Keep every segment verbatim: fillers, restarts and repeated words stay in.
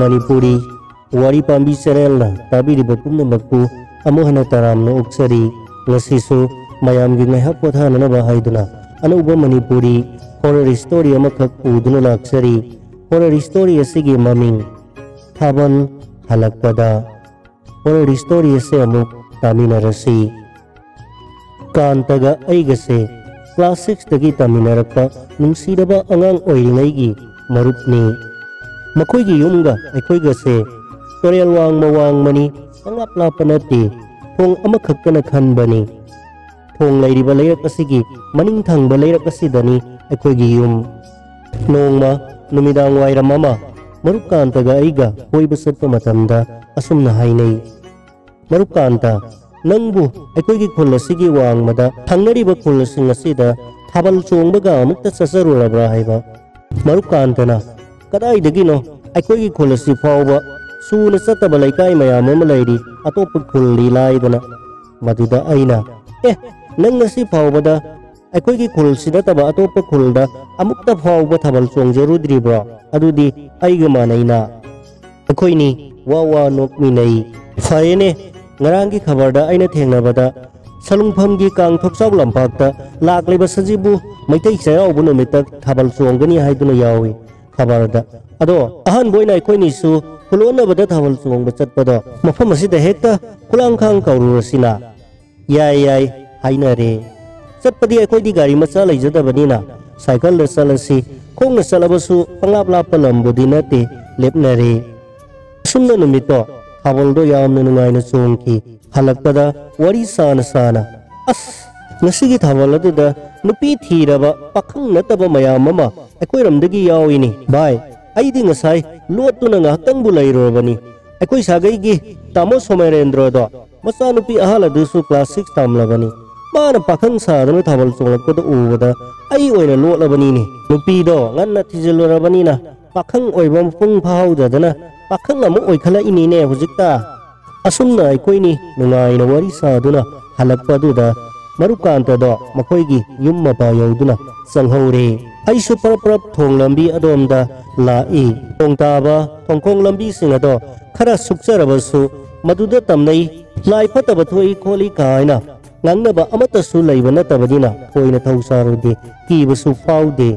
ꯃꯅꯤꯄꯨꯔꯤ ꯋꯥꯔꯤ ꯄꯥꯝꯕꯤ ꯆꯦꯅꯦꯜꯅ ꯇꯥꯕꯤꯔꯤꯕ ꯄꯨꯝꯅꯃꯛꯄꯨ ꯑꯃꯨꯛ ꯍꯟꯅ ꯇꯔꯥꯝꯅ ꯑꯣꯛꯆꯔꯤ꯫ ꯉꯁꯤꯁꯨ ꯃꯌꯥꯝꯒꯤ ꯉꯥꯏꯍꯥꯛ ꯄꯣꯊꯥꯅꯅꯕ ꯍꯥꯏꯗꯨꯅ ꯑꯅꯧꯕ ꯃꯅꯤꯄꯨꯔꯤ ꯍꯣꯔꯔ ꯁ꯭ꯇꯣꯔꯤ ꯑꯃꯈꯛ ꯄꯨꯗꯨꯅ ꯂꯥꯛꯆꯔꯤ꯫ ꯍꯣꯔꯔ ꯁ꯭ꯇꯣꯔꯤ ꯑꯁꯤꯒꯤ ꯃꯃꯤꯡ ꯊꯥꯕꯜ ꯍꯜꯂꯛꯄꯗ꯫ ꯍꯣꯔꯔ ꯁ꯭ꯇꯣꯔꯤ ꯑꯁꯤ ꯑꯃꯨꯛ ꯇꯥꯃꯤꯟꯅꯔꯁꯤ꯫ ꯀꯥꯟꯇꯒ ꯑꯩꯒꯁꯦ ꯀ꯭ꯂꯥꯁ ꯁꯤꯛꯁꯇꯒꯤ ꯇꯝꯃꯤꯟꯅꯔꯛꯄ ꯅꯨꯡꯁꯤꯔꯕ ꯑꯉꯥꯡ ꯑꯣꯏꯔꯤꯉꯩꯒꯤ ꯃꯔꯨꯞꯅꯤ꯫ ꯃꯈꯣꯏꯒꯤ ꯌꯨꯝꯒ ꯑꯩꯈꯣꯏꯒꯁꯦ ꯇꯨꯔꯦꯜ ꯋꯥꯡꯃ ꯋꯥꯡꯃꯅꯤ, ꯄꯪꯂꯥꯞ ꯂꯥꯞꯄ ꯅꯠꯇꯦ, ꯊꯣꯡ ꯑꯃꯈꯛꯇꯅ ꯈꯟꯕꯅꯤ꯫ ꯊꯣꯡ ꯂꯩꯔꯤꯕ ꯂꯩꯔꯛ ꯑꯁꯤꯒꯤ ꯃꯅꯤꯡ ꯊꯪꯕ ꯂꯩꯔꯛ ꯑꯁꯤꯗꯅꯤ ꯑꯩꯈꯣꯏꯒꯤ ꯌꯨꯝ꯫ ꯅꯣꯡꯃ ꯅꯨꯃꯤꯗꯥꯡ ꯋꯥꯏꯔꯝ ꯑꯃ ꯃꯔꯨꯞ ꯀꯥꯟꯇꯒ ꯑꯩꯒ ꯀꯣꯏꯕ ꯆꯠꯄ ꯃꯇꯝꯗ ꯑꯁꯨꯝꯅ ꯍꯥꯏꯅꯩ, "ꯃꯔꯨꯞ ꯀꯥꯟꯇ, ꯅꯪꯕꯨ ꯑꯩꯈꯣꯏꯒꯤ ꯈꯨꯜ ꯑꯁꯤꯒꯤ ꯋꯥꯡꯃꯗ ꯊꯪꯅꯔꯤꯕ ꯈꯨꯜꯁꯤꯡ ꯑꯁꯤꯗ ꯊꯥꯕꯜ ꯆꯣꯡꯕꯒ ꯑꯃꯨꯛꯇ ꯆꯠꯆꯔꯨꯔꯕ꯭ꯔꯥ?" ꯍꯥꯏꯕ꯫ ꯃꯔꯨꯞ ꯀꯥꯟꯇꯅ, "ꯀꯗꯥꯏꯗꯒꯤꯅꯣ? ꯑꯩꯈꯣꯏꯒꯤ ꯈꯨꯜ ꯑꯁꯤ ꯐꯥꯎꯕ ꯁꯨꯅ ꯆꯠꯇꯕ ꯂꯩꯀꯥꯏ ꯃꯌꯥꯝ ꯑꯃ ꯂꯩꯔꯤ, ꯑꯇꯣꯞꯄ ꯈꯨꯜꯗꯤ ꯂꯥꯏꯗꯅ꯫" ꯃꯗꯨꯗ ꯑꯩꯅ, "ꯑꯦ, ꯅꯪ ꯉꯁꯤ ꯐꯥꯎꯕꯗ ꯑꯩꯈꯣꯏꯒꯤ ꯈꯨꯜꯁꯤ ꯅꯠꯇꯕ ꯑꯇꯣꯞꯄ ꯈꯨꯜꯗ ꯑꯃꯨꯛꯇ ꯐꯥꯎꯕ ꯊꯥꯕꯜ ꯆꯣꯡꯖꯔꯨꯗ꯭ꯔꯤꯕ꯭ꯔꯣ? ꯑꯗꯨꯗꯤ ꯑꯩꯒ ꯃꯥꯟꯅꯩꯅ꯫" ꯑꯩꯈꯣꯏꯅꯤ ꯋꯥ ꯋꯥ ꯅꯣꯛꯃꯤꯟꯅꯩ꯫ ꯐꯔꯦꯅꯦ, ꯉꯔꯥꯡꯒꯤ ꯈꯕꯔꯗ ꯑꯩꯅ ꯊꯦꯡꯅꯕꯗ ꯁꯂꯨꯡꯐꯝꯒꯤ ꯀꯥꯡ ꯊꯣꯛꯆꯥꯎ ꯂꯝꯄꯥꯛꯇ ꯂꯥꯛꯂꯤꯕ ꯁꯖꯤꯕꯨ ꯃꯩꯇꯩ ꯆꯩꯔꯥꯎꯕ ꯅꯨꯃꯤꯠꯇ ꯊꯥꯕꯜ ꯆꯣꯡꯒꯅꯤ ꯍꯥꯏꯗꯨꯅ ꯌꯥꯎꯏ ꯈꯕꯔꯗ꯫ ꯑꯗꯣ ꯑꯍꯥꯟꯕ ꯑꯣꯏꯅ ꯑꯩꯈꯣꯏꯅꯤꯁꯨ ꯈꯨꯂꯣꯟꯅꯕꯗ ꯊꯥꯕꯜ ꯆꯣꯡꯕ ꯆꯠꯄꯗꯣ ꯃꯐꯝ ꯑꯁꯤꯗ ꯍꯦꯛꯇ ꯈꯨꯂꯥꯡꯈꯥꯡ ꯀꯧꯔꯨꯔꯁꯤꯅ꯫ "ꯌꯥꯏ, ꯌꯥꯏ," ꯍꯥꯏꯅꯔꯦ꯫ ꯆꯠꯄꯗꯤ ꯑꯩꯈꯣꯏꯗꯤ ꯒꯥꯔꯤ ꯃꯆꯥ ꯂꯩꯖꯗꯕꯅꯤꯅ ꯁꯥꯏꯀꯜꯗ ꯆꯠꯂꯁꯤ, ꯈꯣꯡꯅ ꯆꯠꯂꯕꯁꯨ ꯄꯪꯂꯥꯞ ꯂꯥꯞꯄ ꯂꯝꯕꯨꯗꯤ ꯅꯠꯇꯦ, ꯂꯦꯞꯅꯔꯦ꯫ ꯑꯁꯨꯝꯅ ꯅꯨꯃꯤꯠꯇꯣ ꯊꯥꯕꯜꯗꯣ ꯌꯥꯝꯅ ꯅꯨꯡꯉꯥꯏꯅ ꯆꯣꯡꯈꯤ꯫ ꯍꯜꯂꯛꯄꯗ ꯋꯥꯔꯤ ꯁꯥꯅ ꯁꯥꯅ, "ꯑꯁ, ꯉꯁꯤꯒꯤ ꯊꯥꯕꯜ ꯑꯗꯨꯗ ꯅꯨꯄꯤ ꯊꯤꯔꯕ ꯄꯥꯈꯪ ꯅꯠꯇꯕ ꯃꯌꯥꯝ ꯑꯃ ꯑꯩꯈꯣꯏꯔꯣꯝꯗꯒꯤ ꯌꯥꯎꯏꯅꯦ꯫ ꯚꯥꯏ, ꯑꯩꯗꯤ ꯉꯁꯥꯏ ꯂꯣꯠꯇꯨꯅ ꯉꯥꯏꯍꯥꯛꯇꯪꯕꯨ ꯂꯩꯔꯨꯔꯕꯅꯤ꯫ ꯑꯩꯈꯣꯏ ꯁꯥꯒꯩꯒꯤ ꯇꯥꯃꯣ ꯁꯣꯃꯦꯔꯦꯟꯗ꯭ꯔꯣꯗꯣ, ꯃꯆꯥꯅꯨꯄꯤ ꯑꯍꯜ ꯑꯗꯨꯁꯨ ꯀ꯭ꯂꯥꯁ ꯁꯤꯛꯁ ꯇꯝꯂꯕꯅꯤ꯫ ꯃꯥꯅ ꯄꯥꯈꯪ ꯁꯥꯗꯨꯅ ꯊꯥꯕꯜ ꯆꯣꯡꯂꯛꯄꯗꯨ ꯎꯕꯗ ꯑꯩ ꯑꯣꯏꯅ ꯂꯣꯠꯂꯕꯅꯤꯅꯦ꯫ ꯅꯨꯄꯤꯗꯣ ꯉꯟꯅ ꯊꯤꯖꯤꯜꯂꯨꯔꯕꯅꯤꯅ ꯄꯥꯈꯪ ꯑꯣꯏꯕ ꯃꯄꯨꯡ ꯐꯥꯍꯧꯗꯗꯅ ꯄꯥꯈꯪ ꯑꯃꯨꯛ ꯑꯣꯏꯈꯠꯂꯛꯏꯅꯤꯅꯦ ꯍꯧꯖꯤꯛꯇ꯫" ꯑꯁꯨꯝꯅ ꯑꯩꯈꯣꯏꯅꯤ ꯅꯨꯡꯉꯥꯏꯅ ꯋꯥꯔꯤ ꯁꯥꯗꯨꯅ ꯍꯜꯂꯛꯄ ꯑꯗꯨꯗ ꯃꯔꯨꯞ ꯀꯥꯟꯇꯗꯣ ꯃꯈꯣꯏꯒꯤ ꯌꯨꯝ ꯃꯄꯥ ꯌꯧꯗꯨꯅ ꯆꯪꯍꯧꯔꯦ꯫ ꯑꯩꯁꯨ ꯄꯔꯞ ꯄꯔꯞ ꯊꯣꯡ ꯂꯝꯕꯤ ꯑꯗꯣꯝꯗ ꯂꯥꯛꯏ꯫ ꯊꯣꯡ ꯇꯥꯕ ꯊꯣꯡꯈꯣꯡ ꯂꯝꯕꯤꯁꯤꯡ ꯑꯗꯣ ꯈꯔ ꯁꯨꯛꯆꯔꯕꯁꯨ ꯃꯗꯨꯗ ꯇꯝꯅꯩ, ꯂꯥꯏ ꯐꯠꯇꯕ ꯊꯣꯛꯏ ꯈꯣꯠꯂꯤ ꯀꯥꯏꯅ ꯉꯥꯡꯅꯕ ꯑꯃꯠꯇꯁꯨ ꯂꯩꯕ ꯅꯠꯇꯕꯅꯤꯅ ꯊꯣꯏꯅ ꯊꯧꯁꯥꯔꯨꯗꯦ, ꯀꯤꯕꯁꯨ ꯐꯥꯎꯗꯦ꯫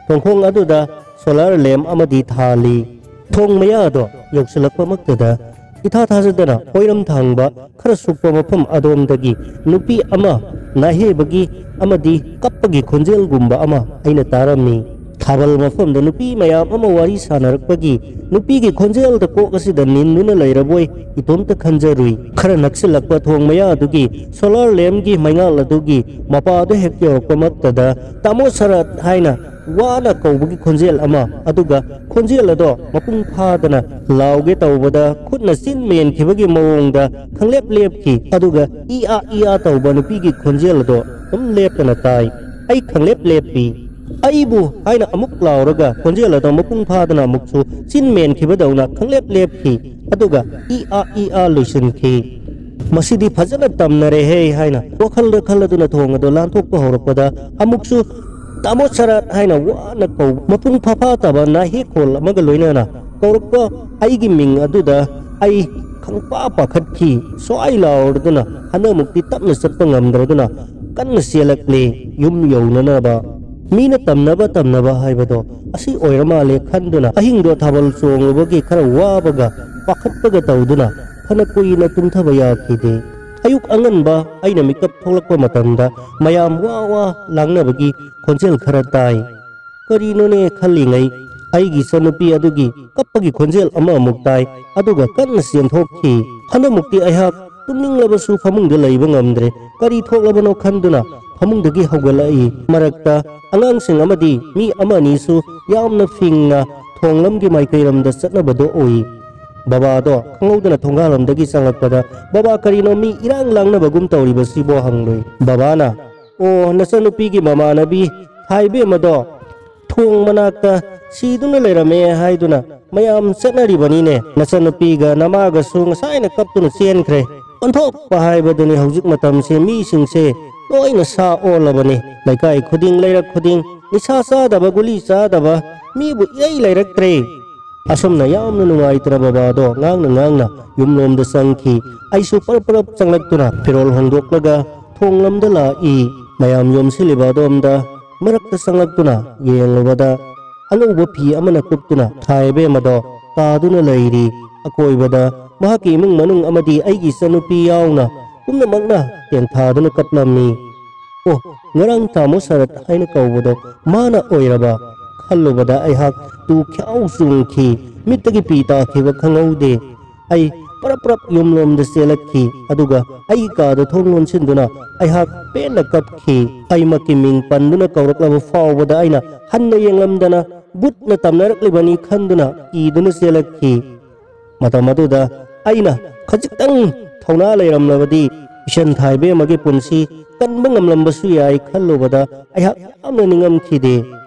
ꯊꯣꯡꯈꯣꯡ ꯑꯗꯨꯗ ꯁꯣꯂꯥꯔ ꯂꯦꯝꯞ ꯑꯃꯗꯤ ꯊꯥꯜꯂꯤ꯫ ꯊꯣꯡ ꯃꯌꯥꯗꯣ ꯌꯧꯁꯤꯜꯂꯛꯄꯃꯛꯇꯗ ꯏꯊꯥ ꯊꯥꯖꯗꯅ ꯑꯣꯏꯔꯝ ꯊꯥꯡꯕ ꯈꯔ ꯁꯨꯛꯄ ꯃꯐꯝ ꯑꯗꯣꯝꯗꯒꯤ ꯅꯨꯄꯤ ꯑꯃ ꯅꯥꯍꯦꯕꯒꯤ ꯑꯃꯗꯤ ꯀꯞꯄꯒꯤ ꯈꯣꯟꯖꯦꯜꯒꯨꯝꯕ ꯑꯃ ꯑꯩꯅ ꯇꯥꯔꯝꯃꯤ꯫ ꯊꯥꯕꯜ ꯃꯐꯝꯗ ꯅꯨꯄꯤ ꯃꯌꯥꯝ ꯑꯃ ꯋꯥꯔꯤ ꯁꯥꯟꯅꯔꯛꯄꯒꯤ ꯅꯨꯄꯤꯒꯤ ꯈꯣꯟꯖꯦꯜꯗ ꯀꯣꯛ ꯑꯁꯤꯗ ꯅꯤꯟꯗꯨꯅ ꯂꯩꯔꯕꯣꯏ ꯏꯇꯣꯝꯇ ꯈꯟꯖꯔꯨꯏ꯫ ꯈꯔ ꯅꯛꯁꯤꯜꯂꯛꯄ ꯊꯣꯡ ꯃꯌꯥꯗꯨꯒꯤ ꯁꯣꯂꯥꯔ ꯂꯦꯝꯞꯀꯤ ꯃꯩꯉꯥꯜ ꯑꯗꯨꯒꯤ ꯃꯄꯥꯗꯨ ꯍꯦꯛ ꯌꯧꯔꯛꯄꯃꯛꯇꯗ "ꯇꯥꯃꯣ ꯁꯔꯠ" ꯍꯥꯏꯅ ꯋꯥꯅ ꯀꯧꯕꯒꯤ ꯈꯣꯟꯖꯦꯜ ꯑꯃ, ꯑꯗꯨꯒ ꯈꯣꯟꯖꯦꯜ ꯑꯗꯣ ꯃꯄꯨꯡ ꯐꯥꯗꯅ ꯂꯥꯎꯒꯦ ꯇꯧꯕꯗ ꯈꯨꯠꯅ ꯆꯤꯟ ꯃꯦꯟꯈꯤꯕꯒꯤ ꯃꯑꯣꯡꯗ ꯈꯪꯂꯦꯞ ꯂꯦꯞꯈꯤ꯫ ꯑꯗꯨꯒ "ꯏ ꯑꯥ, ꯏ ꯑꯥ" ꯇꯧꯕ ꯅꯨꯄꯤꯒꯤ ꯈꯣꯟꯖꯦꯜ ꯑꯗꯣ ꯑꯗꯨꯝ ꯂꯦꯞꯇꯅ ꯇꯥꯏ꯫ ꯑꯩ ꯈꯪꯂꯦꯞ ꯂꯦꯞꯄꯤ꯫ "ꯑꯩꯕꯨ" ꯍꯥꯏꯅ ꯑꯃꯨꯛ ꯂꯥꯎꯔꯒ ꯈꯣꯟꯖꯦꯜ ꯑꯗꯣ ꯃꯄꯨꯡ ꯐꯥꯗꯅ ꯑꯃꯨꯛꯁꯨ ꯆꯤꯟ ꯃꯦꯟꯈꯤꯕꯗꯧꯅ ꯈꯪꯂꯦꯞ ꯂꯦꯞꯈꯤ꯫ ꯑꯗꯨꯒ "ꯏ ꯑꯥ, ꯏ ꯑꯥ" ꯂꯣꯏꯁꯤꯟꯈꯤ꯫ "ꯃꯁꯤꯗꯤ ꯐꯖꯅ ꯇꯝꯅꯔꯦꯍꯦ" ꯍꯥꯏꯅ ꯋꯥꯈꯜꯗ ꯈꯜꯂꯗꯨꯅ ꯊꯣꯡ ꯑꯗꯣ ꯂꯥꯟꯊꯣꯛꯄ ꯍꯧꯔꯛꯄꯗ ꯑꯃꯨꯛꯁꯨ "ꯇꯥꯃꯣ ꯁꯔꯠ" ꯍꯥꯏꯅ ꯋꯥꯅ ꯀꯧꯕ ꯃꯄꯨꯡ ꯐꯥꯐꯥ ꯇꯥꯕ ꯅꯥꯍꯦꯛ ꯈꯣꯜ ꯑꯃꯒ ꯂꯣꯏꯅꯅ ꯀꯧꯔꯛꯄ ꯑꯩꯒꯤ ꯃꯤꯡ ꯑꯗꯨꯗ ꯑꯩ ꯈꯪꯄꯥ ꯄꯥꯈꯠꯈꯤ꯫ ꯁ꯭ꯋꯥꯏ ꯂꯥꯎꯔꯗꯨꯅ ꯍꯟꯗꯛꯃꯨꯛꯇꯤ ꯇꯞꯅ ꯆꯠꯄ ꯉꯝꯗ꯭ꯔꯗꯨꯅ ꯀꯟꯅ ꯆꯦꯜꯂꯛꯂꯦ ꯌꯨꯝ ꯌꯧꯅꯅꯕ꯫ ꯃꯤꯅ ꯇꯝꯅꯕ ꯇꯝꯅꯕ ꯍꯥꯏꯕꯗꯣ ꯑꯁꯤ ꯑꯣꯏꯔ ꯃꯥꯜꯂꯦ ꯈꯟꯗꯨꯅ ꯑꯍꯤꯡꯗꯣ ꯊꯥꯕꯜ ꯆꯣꯡꯂꯨꯕꯒꯤ ꯈꯔ ꯋꯥꯕꯒ ꯄꯥꯈꯠꯄꯒ ꯇꯧꯗꯨꯅ ꯐꯅ ꯀꯨꯏꯅ ꯇꯨꯝꯊꯕ ꯌꯥꯈꯤꯗꯦ꯫ ꯑꯌꯨꯛ ꯑꯉꯟꯕ ꯑꯩꯅ ꯃꯤꯀꯞ ꯊꯣꯛꯂꯛꯄ ꯃꯇꯝꯗ ꯃꯌꯥꯝ ꯋꯥ ꯋꯥ ꯂꯥꯡꯅꯕꯒꯤ ꯈꯣꯟꯖꯦꯜ ꯈꯔ ꯇꯥꯏ꯫ ꯀꯔꯤꯅꯣꯅꯦ ꯈꯜꯂꯤꯉꯩ ꯑꯩꯒꯤ ꯏꯆꯟꯅꯨꯄꯤ ꯑꯗꯨꯒꯤ ꯀꯞꯄꯒꯤ ꯈꯣꯟꯖꯦꯜ ꯑꯃꯃꯨꯛ ꯇꯥꯏ, ꯑꯗꯨꯒ ꯀꯟꯅ ꯆꯦꯟꯊꯣꯛꯈꯤ꯫ ꯍꯟꯗꯛꯃꯨꯛꯇꯤ ꯑꯩꯍꯥꯛ ꯇꯨꯝꯅꯤꯡꯂꯕꯁꯨ ꯐꯃꯨꯡꯗ ꯂꯩꯕ ꯉꯝꯗ꯭ꯔꯦ꯫ ꯀꯔꯤ ꯊꯣꯛꯂꯕꯅꯣ ꯈꯟꯗꯨꯅ ꯐꯃꯨꯡꯗꯒꯤ ꯍꯧꯒꯠꯂꯛꯏ꯫ ꯃꯔꯛꯇ ꯑꯉꯥꯡꯁꯤꯡ ꯑꯃꯗꯤ ꯃꯤ ꯑꯃ ꯑꯅꯤꯁꯨ ꯌꯥꯝꯅ ꯐꯤꯡꯅ ꯊꯣꯡꯂꯝꯒꯤ ꯃꯥꯏꯀꯩꯔꯣꯝꯗ ꯆꯠꯅꯕꯗꯣ ꯎꯏ꯫ ꯕꯕꯥꯗꯣ ꯈꯪꯍꯧꯗꯅ ꯊꯣꯡꯒꯥꯜꯂꯣꯝꯗꯒꯤ ꯆꯪꯂꯛꯄꯗ, "ꯕꯕꯥ, ꯀꯔꯤꯅꯣ ꯃꯤ ꯏꯔꯥꯡ ꯂꯥꯡꯅꯕꯒꯨꯝ ꯇꯧꯔꯤꯕꯁꯤꯕꯣ?" ꯍꯪꯂꯨꯏ꯫ ꯕꯕꯥꯅ, "ꯑꯣ, ꯅꯆꯟꯅꯨꯄꯤꯒꯤ ꯃꯃꯥꯟꯅꯕꯤ ꯊꯥꯏꯕꯦꯝꯃꯗꯣ ꯊꯣꯡ ꯃꯅꯥꯛꯇ ꯁꯤꯗꯨꯅ ꯂꯩꯔꯝꯃꯦ ꯍꯥꯏꯗꯨꯅ ꯃꯌꯥꯝ ꯆꯠꯅꯔꯤꯕꯅꯤꯅꯦ꯫ ꯅꯆꯟꯅꯨꯄꯤꯒ ꯅꯃꯥꯒꯁꯨ ꯉꯁꯥꯏꯅ ꯀꯞꯇꯨꯅ ꯆꯦꯟꯈ꯭ꯔꯦ꯫" ꯑꯣꯟꯊꯣꯛꯄ ꯍꯥꯏꯕꯗꯨꯅꯤ ꯍꯧꯖꯤꯛ ꯃꯇꯝꯁꯦ, ꯃꯤꯁꯤꯡꯁꯦ ꯂꯣꯏꯅ ꯁꯥ ꯑꯣꯜꯂꯕꯅꯤ꯫ ꯂꯩꯀꯥꯏ ꯈꯨꯗꯤꯡ, ꯂꯩꯔꯛ ꯈꯨꯗꯤꯡ, ꯅꯤꯁꯥ ꯆꯥꯗꯕ, ꯒꯨꯂꯤ ꯆꯥꯗꯕ ꯃꯤꯕꯨ ꯏꯔꯩ ꯂꯩꯔꯛꯇ꯭ꯔꯦ꯫ ꯑꯁꯨꯝꯅ ꯌꯥꯝꯅ ꯅꯨꯡꯉꯥꯏꯇ꯭ꯔꯕ ꯕꯥꯗꯣ ꯉꯥꯡꯅ ꯉꯥꯡꯅ ꯌꯨꯝꯂꯣꯝꯗ ꯆꯪꯈꯤ꯫ ꯑꯩꯁꯨ ꯄꯔꯞ ꯄꯔꯞ ꯆꯪꯂꯛꯇꯨꯅ ꯐꯤꯔꯣꯜ ꯍꯣꯡꯗꯣꯛꯂꯒ ꯊꯣꯡꯂꯝꯗ ꯂꯥꯛꯏ꯫ ꯃꯌꯥꯝ ꯌꯣꯝꯁꯤꯜꯂꯤꯕ ꯑꯗꯣꯝꯗ ꯃꯔꯛꯇ ꯆꯪꯂꯛꯇꯨꯅ ꯌꯦꯡꯂꯨꯕꯗ ꯑꯉꯧꯕ ꯐꯤ ꯑꯃꯅ ꯀꯨꯞꯇꯨꯅ ꯊꯥꯏꯕꯦꯝ ꯑꯗꯣ ꯇꯥꯗꯨꯅ ꯂꯩꯔꯤ꯫ ꯑꯀꯣꯏꯕꯗ ꯃꯍꯥꯛꯀꯤ ꯏꯃꯨꯡ ꯃꯅꯨꯡ ꯑꯃꯗꯤ ꯑꯩꯒꯤ ꯏꯆꯟꯅꯨꯄꯤ ꯌꯥꯎꯅ ꯄꯨꯝꯅꯃꯛꯅ ꯇꯦꯟꯊꯥꯗꯨꯅ ꯀꯞꯂꯝꯃꯤ꯫ ꯑꯣ, ꯉꯔꯥꯡ ꯇꯥꯃꯣ ꯁꯔꯠ ꯍꯥꯏꯅ ꯀꯧꯕꯗꯣ ꯃꯥꯅ ꯑꯣꯏꯔꯕ ꯈꯜꯂꯨꯕꯗ ꯑꯩꯍꯥꯛ ꯇꯨ ꯈ꯭ꯌꯥꯎ ꯆꯣꯡꯈꯤ꯫ ꯃꯤꯠꯇꯒꯤ ꯄꯤ ꯇꯥꯈꯤꯕ ꯈꯪꯍꯧꯗꯦ꯫ ꯑꯩ ꯄꯔꯞ ꯄꯔꯞ ꯌꯨꯝꯂꯣꯝꯗ ꯆꯦꯜꯂꯛꯈꯤ, ꯑꯗꯨꯒ ꯑꯩꯒꯤ ꯀꯥꯗ ꯊꯣꯡ ꯂꯣꯟꯁꯤꯟꯗꯨꯅ ꯑꯩꯍꯥꯛ ꯄꯦꯟꯅ ꯀꯞꯈꯤ꯫ ꯑꯩꯃꯛꯀꯤ ꯃꯤꯡ ꯄꯟꯗꯨꯅ ꯀꯧꯔꯛꯂꯕ ꯐꯥꯎꯕꯗ ꯑꯩꯅ ꯍꯟꯅ ꯌꯦꯡꯂꯝꯗꯅ ꯕꯨꯠꯅ ꯇꯝꯅꯔꯛꯂꯤꯕꯅꯤ ꯈꯟꯗꯨꯅ ꯀꯤꯗꯨꯅ ꯆꯦꯜꯂꯛꯈꯤ꯫ ꯃꯇꯝ ꯑꯗꯨꯗ ꯑꯩꯅ ꯈꯖꯤꯛꯇꯪ ꯊꯧꯅꯥ ꯂꯩꯔꯝꯂꯕꯗꯤ ꯏꯆꯟ ꯊꯥꯏꯕꯦꯝꯃꯒꯤ ꯄꯨꯟꯁꯤ ꯀꯟꯕ ꯉꯝꯂꯝꯕꯁꯨ ꯌꯥꯏ ꯈꯜꯂꯨꯕꯗ ꯑꯩꯍꯥꯛ ꯌꯥꯝꯅ ꯅꯤꯡꯉꯝꯈꯤꯗꯦ꯫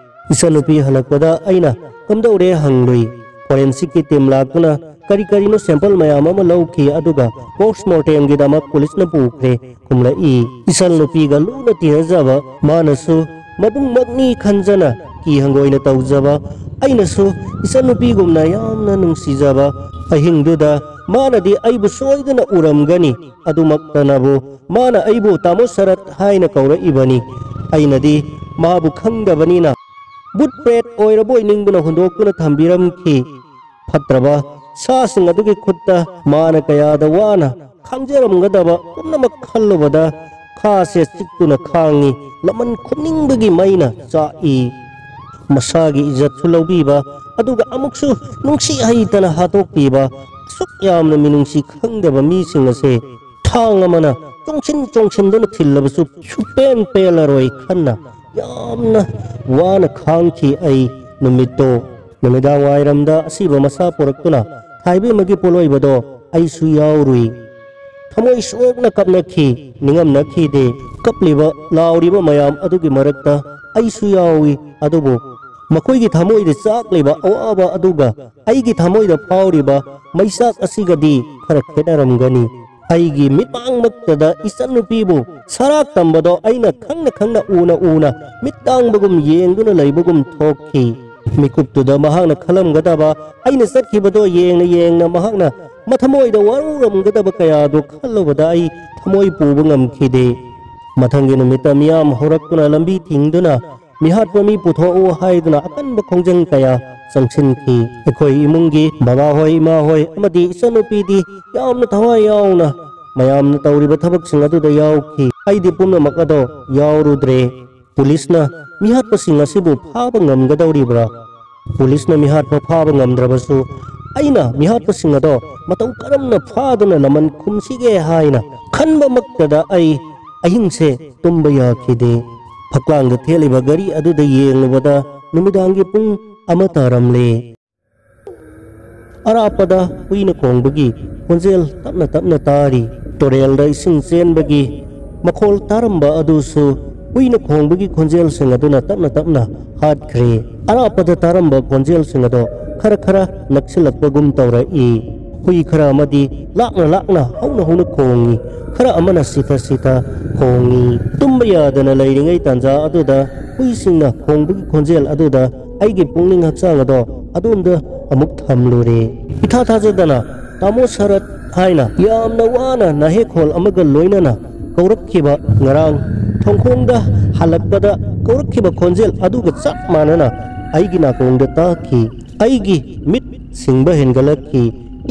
ꯏꯆꯟꯅꯨꯄꯤ ꯍꯜꯂꯛꯄꯗ ꯑꯩꯅ "ꯀꯝꯗꯧꯔꯦ?" ꯍꯪꯂꯨꯏ꯫ ꯐꯣꯔꯦꯟꯁꯤꯛꯀꯤ ꯇꯤꯝ ꯂꯥꯛꯇꯨꯅ ꯀꯔꯤ ꯀꯔꯤꯅꯣ ꯁꯦꯝꯄꯜ ꯃꯌꯥꯝ ꯑꯃ ꯂꯧꯈꯤ, ꯑꯗꯨꯒ ꯄꯣꯁꯃꯣꯔꯇꯦꯝꯒꯤꯗꯃꯛ ꯄꯨꯂꯤꯁꯅ ꯄꯨꯈ꯭ꯔꯦ꯫ ꯈꯨꯝꯂꯛꯏ꯫ ꯏꯆꯟ ꯅꯨꯄꯤꯒ ꯂꯨꯅ ꯇꯤꯟꯅꯖꯕ, ꯃꯥꯅꯁꯨ ꯃꯕꯨꯡꯃꯛꯅꯤ ꯈꯟꯖꯅ ꯀꯤ ꯍꯪꯒꯣꯏꯅ ꯇꯧꯖꯕ, ꯑꯩꯅꯁꯨ ꯏꯆꯟ ꯅꯨꯄꯤꯒꯨꯝꯅ ꯌꯥꯝꯅ ꯅꯨꯡꯁꯤꯖꯕ꯫ ꯑꯍꯤꯡꯗꯨꯗ ꯃꯥꯅꯗꯤ ꯑꯩꯕꯨ ꯁꯣꯏꯗꯅ ꯎꯔꯝꯒꯅꯤ, ꯑꯗꯨꯃꯛꯇꯅꯕꯨ ꯃꯥꯅ ꯑꯩꯕꯨ "ꯇꯥꯃꯣ ꯁꯔꯠ" ꯍꯥꯏꯅ ꯀꯧꯔꯛꯏꯕꯅꯤ꯫ ꯑꯩꯅꯗꯤ ꯃꯥꯕꯨ ꯈꯪꯗꯕꯅꯤꯅ ꯕꯨꯠ ꯄ꯭ꯔꯦꯠ ꯑꯣꯏꯔꯕꯣꯏ ꯅꯤꯡꯗꯨꯅ ꯍꯨꯟꯗꯣꯛꯇꯨꯅ ꯊꯝꯕꯤꯔꯝꯈꯤ꯫ ꯐꯠꯇ꯭ꯔꯕ ꯁꯥꯁꯤꯡ ꯑꯗꯨꯒꯤ ꯈꯨꯠꯇ ꯃꯥꯅ ꯀꯌꯥꯗ ꯋꯥꯅ ꯈꯥꯡꯖꯔꯝꯒꯗꯕ ꯄꯨꯝꯅꯃꯛ ꯈꯜꯂꯨꯕꯗ ꯈꯥꯁꯦ ꯆꯤꯛꯇꯨꯅ ꯈꯥꯡꯉꯤ꯫ ꯂꯃꯟ ꯈꯨꯝꯅꯤꯡꯕꯒꯤ ꯃꯩꯅ ꯆꯥꯛꯏ꯫ ꯃꯁꯥꯒꯤ ꯏꯖꯠꯁꯨ ꯂꯧꯕꯤꯕ, ꯑꯗꯨꯒ ꯑꯃꯨꯛꯁꯨ ꯅꯨꯡꯁꯤ ꯍꯩꯇꯅ ꯍꯥꯠꯇꯣꯛꯄꯤꯕ, ꯑꯁꯨꯛ ꯌꯥꯝꯅ ꯃꯤꯅꯨꯡꯁꯤ ꯈꯪꯗꯕ ꯃꯤꯁꯤꯡ ꯑꯁꯦ ꯊꯥꯡ ꯑꯃꯅ ꯆꯣꯡꯁꯤꯟ ꯆꯣꯡꯁꯤꯟꯗꯨꯅ ꯊꯤꯜꯂꯕꯁꯨ ꯁꯨꯛꯄꯦꯟ ꯄꯦꯜꯂꯔꯣꯏ ꯈꯟꯅ ꯌꯥꯝꯅ ꯋꯥꯅ ꯈꯥꯡꯈꯤ ꯑꯩ ꯅꯨꯃꯤꯠꯇꯣ꯫ ꯅꯨꯃꯤꯗꯥꯡ ꯋꯥꯏꯔꯝꯗ ꯑꯁꯤꯕ ꯃꯁꯥ ꯄꯨꯔꯛꯇꯨꯅ ꯊꯥꯏꯕꯦꯝꯃꯒꯤ ꯄꯣꯠꯂꯣꯏꯕꯗꯣ ꯑꯩꯁꯨ ꯌꯥꯎꯔꯨꯏ꯫ ꯊꯃꯣꯏ ꯁꯣꯛꯅ ꯀꯞꯅꯈꯤ, ꯅꯤꯡꯉꯝꯅꯈꯤꯗꯦ꯫ ꯀꯞꯂꯤꯕ, ꯂꯥꯎꯔꯤꯕ ꯃꯌꯥꯝ ꯑꯗꯨꯒꯤ ꯃꯔꯛꯇ ꯑꯩꯁꯨ ꯌꯥꯎꯏ꯫ ꯑꯗꯨꯕꯨ ꯃꯈꯣꯏꯒꯤ ꯊꯃꯣꯏꯗ ꯆꯥꯛꯂꯤꯕ ꯑꯋꯥꯕ ꯑꯗꯨꯒ ꯑꯩꯒꯤ ꯊꯃꯣꯏꯗ ꯐꯥꯎꯔꯤꯕ ꯃꯩꯆꯥꯛ ꯑꯁꯤꯒꯗꯤ ꯈꯔ ꯈꯦꯠꯅꯔꯝꯒꯅꯤ꯫ ꯑꯩꯒꯤ ꯃꯤꯠꯃꯥꯡꯃꯛꯇꯗ ꯏꯆꯟꯅꯨꯄꯤꯕꯨ ꯁꯔꯥꯛ ꯇꯝꯕꯗꯣ ꯑꯩꯅ ꯈꯪꯅ ꯈꯪꯅ, ꯎꯅ ꯎꯅ, ꯃꯤꯠ ꯇꯥꯡꯕꯒꯨꯝ ꯌꯦꯡꯗꯨꯅ ꯂꯩꯕꯒꯨꯝ ꯊꯣꯛꯈꯤ꯫ ꯃꯤꯀꯨꯞꯇꯨꯗ ꯃꯍꯥꯛꯅ ꯈꯜꯂꯝꯒꯗꯕ, ꯑꯩꯅ ꯆꯠꯈꯤꯕꯗꯣ ꯌꯦꯡꯅ ꯌꯦꯡꯅ ꯃꯍꯥꯛꯅ ꯃꯊꯃꯣꯏꯗ ꯋꯥꯔꯧꯔꯝꯒꯗꯕ ꯀꯌꯥꯗꯨ ꯈꯜꯂꯨꯕꯗ ꯑꯩ ꯊꯃꯣꯏ ꯄꯨꯕ ꯉꯝꯈꯤꯗꯦ꯫ ꯃꯊꯪꯒꯤ ꯅꯨꯃꯤꯠꯇ ꯃꯤꯌꯥꯝ ꯍꯧꯔꯛꯇꯨꯅ ꯂꯝꯕꯤ ꯊꯤꯡꯗꯨꯅ ꯃꯤꯍꯥꯠꯄ ꯃꯤ ꯄꯨꯊꯣꯛꯎ ꯍꯥꯏꯗꯨꯅ ꯑꯀꯟꯕ ꯈꯣꯡꯖꯪ ꯀꯌꯥ ꯆꯪꯁꯤꯟꯈꯤ꯫ ꯑꯩꯈꯣꯏ ꯏꯃꯨꯡꯒꯤ ꯕꯕꯥꯍꯣꯏ, ꯏꯃꯥꯍꯣꯏ ꯑꯃꯗꯤ ꯏꯆꯟꯅꯨꯄꯤꯗꯤ ꯌꯥꯝꯅ ꯊꯋꯥꯏ ꯌꯥꯎꯅ ꯃꯌꯥꯝꯅ ꯇꯧꯔꯤꯕ ꯊꯕꯛꯁꯤꯡ ꯑꯗꯨꯗ ꯌꯥꯎꯈꯤ꯫ ꯑꯩꯗꯤ ꯄꯨꯝꯅꯃꯛ ꯑꯗꯣ ꯌꯥꯎꯔꯨꯗ꯭ꯔꯦ꯫ ꯄꯨꯂꯤꯁꯅ ꯃꯤꯍꯥꯠꯄꯁꯤꯡ ꯑꯁꯤꯕꯨ ꯐꯥꯕ ꯉꯝꯒꯗꯧꯔꯤꯕ꯭ꯔꯥ? ꯄꯨꯂꯤꯁꯅ ꯃꯤꯍꯥꯠꯄ ꯐꯥꯕ ꯉꯝꯗ꯭ꯔꯕꯁꯨ, ꯑꯩꯅ ꯃꯤꯍꯥꯠꯄꯁꯤꯡ ꯑꯗꯣ ꯃꯇꯧ ꯀꯔꯝꯅ ꯐꯥꯗꯨꯅ ꯂꯃꯟ ꯈꯨꯝꯁꯤꯒꯦ ꯍꯥꯏꯅ ꯈꯟꯕꯃꯛꯇꯗ ꯑꯩ ꯑꯍꯤꯡꯁꯦ ꯇꯨꯝꯕ ꯌꯥꯈꯤꯗꯦ꯫ ꯐꯛꯂꯥꯡꯗ ꯊꯦꯠꯂꯤꯕ ꯘꯔꯤ ꯑꯗꯨꯗ ꯌꯦꯡꯂꯨꯕꯗ ꯅꯨꯃꯤꯗꯥꯡꯒꯤ ꯄꯨꯡ ꯑꯃ ꯇꯥꯔꯝꯂꯦ꯫ ꯑꯔꯥꯞꯄꯗ ꯍꯨꯏꯅ ꯈꯣꯡꯕꯒꯤ ꯈꯣꯟꯖꯦꯜ ꯇꯞꯅ ꯇꯞꯅ ꯇꯥꯔꯤ꯫ ꯇꯨꯔꯦꯜꯗ ꯏꯁꯤꯡ ꯆꯦꯟꯕꯒꯤ ꯃꯈꯣꯜ ꯇꯥꯔꯝꯕ ꯑꯗꯨꯁꯨ ꯍꯨꯏꯅ ꯈꯣꯡꯕꯒꯤ ꯈꯣꯟꯖꯦꯜꯁꯤꯡ ꯑꯗꯨꯅ ꯇꯞꯅ ꯇꯞꯅ ꯍꯥꯠꯈ꯭ꯔꯦ꯫ ꯑꯔꯥꯞꯄꯗ ꯇꯥꯔꯝꯕ ꯈꯣꯟꯖꯦꯜꯁꯤꯡ ꯑꯗꯣ ꯈꯔ ꯈꯔ ꯅꯛꯁꯤꯜꯂꯛꯄꯒꯨꯝ ꯇꯧꯔꯛꯏ꯫ ꯍꯨꯏ ꯈꯔ ꯑꯃꯗꯤ ꯂꯥꯛꯅ ꯂꯥꯛꯅ ꯍꯧꯅ ꯍꯧꯅ ꯈꯣꯡꯏ, ꯈꯔ ꯑꯃꯅ ꯁꯤꯊ ꯁꯤꯊ ꯈꯣꯡꯏ꯫ ꯇꯨꯝꯕ ꯌꯥꯗꯅ ꯂꯩꯔꯤꯉꯩ ꯇꯥꯟꯖꯥ ꯑꯗꯨꯗ ꯍꯨꯏꯁꯤꯡꯅ ꯈꯣꯡꯕꯒꯤ ꯈꯣꯟꯖꯦꯜ ꯑꯗꯨꯗ ꯑꯩꯒꯤ ꯄꯨꯛꯅꯤꯡ ꯍꯛꯆꯥꯡ ꯑꯗꯣ ꯑꯗꯣꯝꯗ ꯑꯃꯨꯛ ꯊꯝꯂꯨꯔꯦ꯫ ꯏꯊꯥ ꯊꯥꯖꯗꯅ ꯇꯥꯃꯣ ꯁꯔꯠ ꯍꯥꯏꯅ ꯌꯥꯝꯅ ꯋꯥꯅ ꯅꯥꯍꯦꯛꯈꯣꯜ ꯑꯃꯒ ꯂꯣꯏꯅꯅ ꯀꯧꯔꯛꯈꯤꯕ, ꯉꯔꯥꯡ ꯊꯣꯡꯈꯣꯡꯗ ꯍꯜꯂꯛꯄꯗ ꯀꯧꯔꯛꯈꯤꯕ ꯈꯣꯟꯖꯦꯜ ꯑꯗꯨꯒ ꯆꯞ ꯃꯥꯟꯅꯅ ꯑꯩꯒꯤ ꯅꯥꯀꯣꯡꯗ ꯇꯥꯈꯤ꯫ ꯑꯩꯒꯤ ꯃꯤꯠ ꯁꯤꯡꯕ ꯍꯦꯟꯒꯠꯂꯛꯈꯤ꯫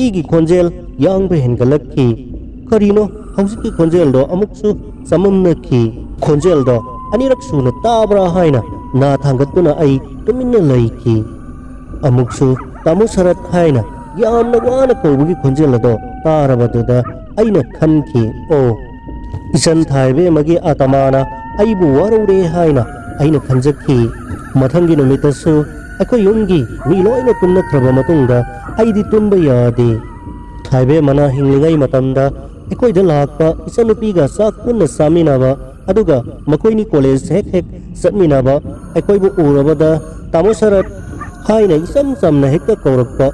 ꯏꯒꯤ ꯈꯣꯟꯖꯦꯜ ꯌꯥꯡꯕ ꯍꯦꯟꯒꯠꯂꯛꯈꯤ꯫ ꯀꯔꯤꯅꯣ, ꯍꯧꯖꯤꯛꯀꯤ ꯈꯣꯟꯖꯦꯜꯗꯣ ꯑꯃꯨꯛꯁꯨ ꯆꯃꯝꯅꯈꯤ꯫ ꯈꯣꯟꯖꯦꯜꯗꯣ ꯑꯅꯤꯔꯛ ꯁꯨꯅ ꯇꯥꯕ꯭ꯔꯥ ꯍꯥꯏꯅ ꯅꯥ ꯊꯥꯡꯒꯠꯇꯨꯅ ꯑꯩ ꯇꯨꯃꯤꯟꯅ ꯂꯩꯈꯤ꯫ ꯑꯃꯨꯛꯁꯨ ꯇꯥꯃꯣ ꯁꯔꯠ ꯍꯥꯏꯅ ꯌꯥꯝꯅ ꯋꯥꯅ ꯀꯧꯕꯒꯤ ꯈꯣꯟꯖꯦꯜ ꯑꯗꯣ ꯇꯥꯔꯕꯗꯨꯗ ꯑꯩꯅ ꯈꯟꯈꯤ, "ꯑꯣ, ꯏꯆꯟ ꯊꯥꯏꯕꯦꯝꯃꯒꯤ ꯑꯥꯇꯃꯥꯅ ꯑꯩꯕꯨ ꯋꯥꯔꯧꯔꯦ" ꯍꯥꯏꯅ ꯑꯩꯅ ꯈꯟꯖꯈꯤ꯫ ꯃꯊꯪꯒꯤ ꯅꯨꯃꯤꯠꯇꯁꯨ ꯑꯩꯈꯣꯏ ꯌꯨꯝꯒꯤ ꯃꯤ ꯂꯣꯏꯅ ꯇꯨꯝꯅꯈ꯭ꯔꯕ ꯃꯇꯨꯡꯗ ꯑꯩꯗꯤ ꯇꯨꯝꯕ ꯌꯥꯗꯦ꯫ ꯊꯥꯏꯕꯦꯝꯃꯅ ꯍꯤꯡꯂꯤꯉꯩ ꯃꯇꯝꯗ ꯑꯩꯈꯣꯏꯗ ꯂꯥꯛꯄ ꯏꯆꯟꯅꯨꯄꯤꯒ ꯆꯥꯛ ꯄꯨꯟꯅ ꯆꯥꯃꯤꯟꯅꯕ, ꯑꯗꯨꯒ ꯃꯈꯣꯏꯅꯤ ꯀꯣꯂꯦꯖ ꯍꯦꯛ ꯍꯦꯛ ꯆꯠꯃꯤꯟꯅꯕ, ꯑꯩꯈꯣꯏꯕꯨ ꯎꯔꯕꯗ "ꯇꯥꯃꯣ ꯁꯔꯠ" ꯍꯥꯏꯅ ꯏꯆꯝ ꯆꯝꯅ ꯍꯦꯛꯇ ꯀꯧꯔꯛꯄ꯫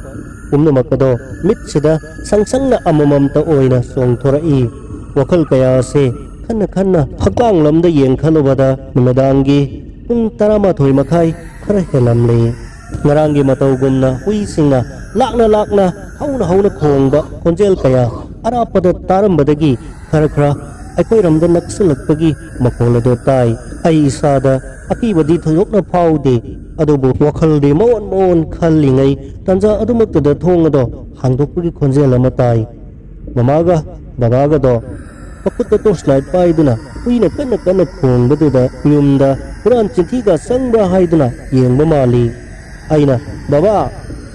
ꯄꯨꯝꯅꯃꯛ ꯑꯗꯣ ꯃꯤꯠꯁꯤꯗ ꯁꯪ ꯁꯪꯅ ꯑꯃꯃꯝꯇ ꯑꯣꯏꯅ ꯆꯣꯡꯊꯣꯔꯛꯏ꯫ ꯋꯥꯈꯜ ꯀꯌꯥ ꯑꯁꯦ ꯈꯟꯅ ꯈꯟꯅ ꯐꯛꯂꯥꯡꯂꯣꯝꯗ ꯌꯦꯡꯈꯠꯂꯨꯕꯗ ꯅꯨꯃꯤꯗꯥꯡꯒꯤ ꯄꯨꯡ ꯇꯔꯥꯃꯥꯊꯣꯏ ꯃꯈꯥꯏ ꯈꯔ ꯍꯦꯜꯂꯝꯂꯦ꯫ ꯉꯔꯥꯡꯒꯤ ꯃꯇꯧꯒꯨꯝꯅ ꯍꯨꯏꯁꯤꯡꯅ ꯂꯥꯛꯅ ꯂꯥꯛꯅ ꯍꯧꯅ ꯍꯧꯅ ꯈꯣꯡꯕ ꯈꯣꯟꯖꯦꯜ ꯀꯌꯥ ꯑꯔꯥꯞꯄꯗ ꯇꯥꯔꯝꯕꯗꯒꯤ ꯈꯔ ꯈꯔ ꯑꯩꯈꯣꯏꯔꯣꯝꯗ ꯅꯛꯁꯤꯜꯂꯛꯄꯒꯤ ꯃꯈꯣꯜ ꯑꯗꯨ ꯇꯥꯏ꯫ ꯑꯩ ꯏꯁꯥꯗ ꯑꯀꯤꯕꯗꯤ ꯊꯣꯏꯗꯣꯛꯅ ꯐꯥꯎꯗꯦ, ꯑꯗꯨꯕꯨ ꯋꯥꯈꯜꯗꯤ ꯃꯑꯣꯟ ꯃꯑꯣꯟ ꯈꯜꯂꯤꯉꯩ ꯇꯥꯟꯖꯥ ꯑꯗꯨꯃꯛꯇꯗ ꯊꯣꯡ ꯑꯗꯣ ꯍꯥꯡꯗꯣꯛꯄꯒꯤ ꯈꯣꯟꯖꯦꯜ ꯑꯃ ꯇꯥꯏ꯫ ꯃꯃꯥꯒ ꯕꯕꯥꯒꯗꯣ ꯃꯈꯨꯠꯇ torch light ꯄꯥꯏꯗꯨꯅ ꯍꯨꯏꯅ ꯀꯟꯅ ꯀꯟꯅ ꯈꯣꯡꯕꯗꯨꯗ ꯌꯨꯝꯗ ꯍꯨꯔꯥꯟ ꯆꯤꯟꯊꯤꯒ ꯆꯪꯕ꯭ꯔꯥ ꯍꯥꯏꯗꯨꯅ ꯌꯦꯡꯕ ꯃꯥꯜꯂꯤ꯫ ꯑꯩꯅ, "ꯕꯕꯥ,